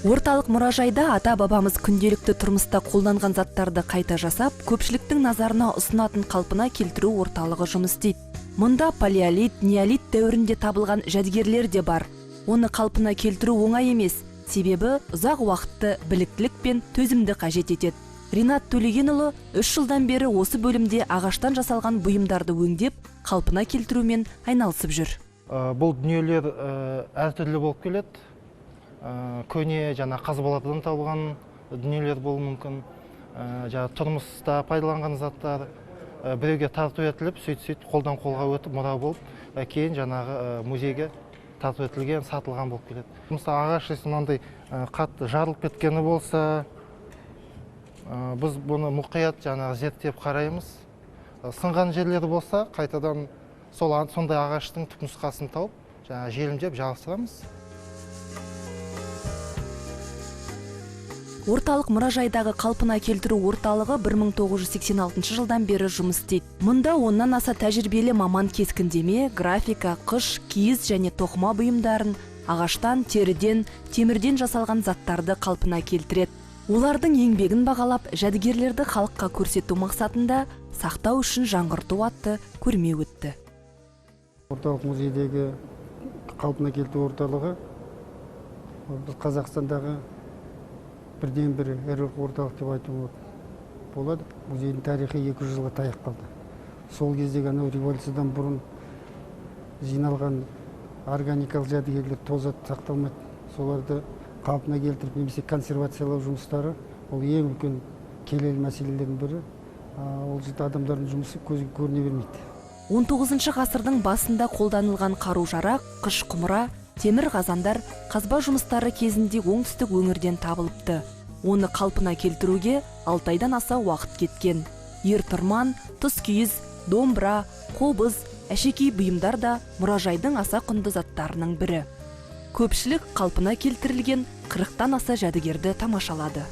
Орталық мұражайда ата-бабамыз күнделікті тұрмыста қолданған заттарды қайта жасап, көпшіліктің назарына ұсынатын қалпына келтіру орталығы жұмыс істейді. Мұнда палеолит, неолит дәуірінде табылған жәдігерлер де бар. Оны қалпына келтіру оңай емес, себебі ұзақ уақытты, біліктілік пен төзімді қажет етеді. Ринат Төлегенұлы 3 жылдан бері осы бөлімде ағаштан жасалған бұйымдарды өңдеп, қалпына келтірумен айналысып жүр. Бұл дүниелер әртүрлі болып келеді. Көне жаңа қазбалардан табылған дүниелер болуы мүмкін. Жаңа тұрмыста пайдаланған заттар біреуге тарту етіліп, сөйтіп қолдан қолға өтіп мұра болып, кейін жаңағы музейге тарту етілген, сатылған болып келеді. Мысалы, ағаш если мынандай қатты жарылып кеткені болса, біз бұны мұқият жаңағы зерттеп қараймыз. Сынған жерлері болса, қайтадан сондай ағаштың түпнұсқасын тауып, жаңағы желімдеп жабыстырамыз. Орталық мұражайдағы қалпына келтіру орталығы 1986 жылдан бері жұмыс істейді. Мұнда оннан аса тәжірибелі маман кескіндеме, графика, қыш, киіз және тоқыма бұйымдарын, ағаштан, теріден, темірден жасалған заттарды қалпына келтіреді. Олардың еңбегін бағалап, жәдігерлерді халыққа көрсету мақсатында сақтау үшін жаңғырту атты көрме өтті. Орталық музейдегі қалпына келтіру орталығы біз Қазақстандағы бірден бір ірі орталық деп айтуға болады. Музейдің тарихы 200 жылға таяқ қалды. Сол кездегі анау революциядан бұрын жиналған органикалық жәдігерлер тозады, сақталмайды. Соларды қалпына келтіріп немесе консервациялау жұмыстары ол ең үлкен келелі мәселелердің бірі. Ол жерде адамдардың жұмысы көзге көріне бермейді. 19 ғасырдың басында қолданылған қару-жарақ, қыш құмыра, темір қазандар қазба жұмыстары кезінде оңтүстік өңірден табылыпты. Оны қалпына келтіруге 6 айдан аса уақыт кеткен. Ер тұрман, тұскиіз, домбыра, қобыз, әшекей бұйымдар да мұражайдың аса құнды заттарының бірі. Көпшілік қалпына келтірілген 40-тан аса жәдігерді тамашалады.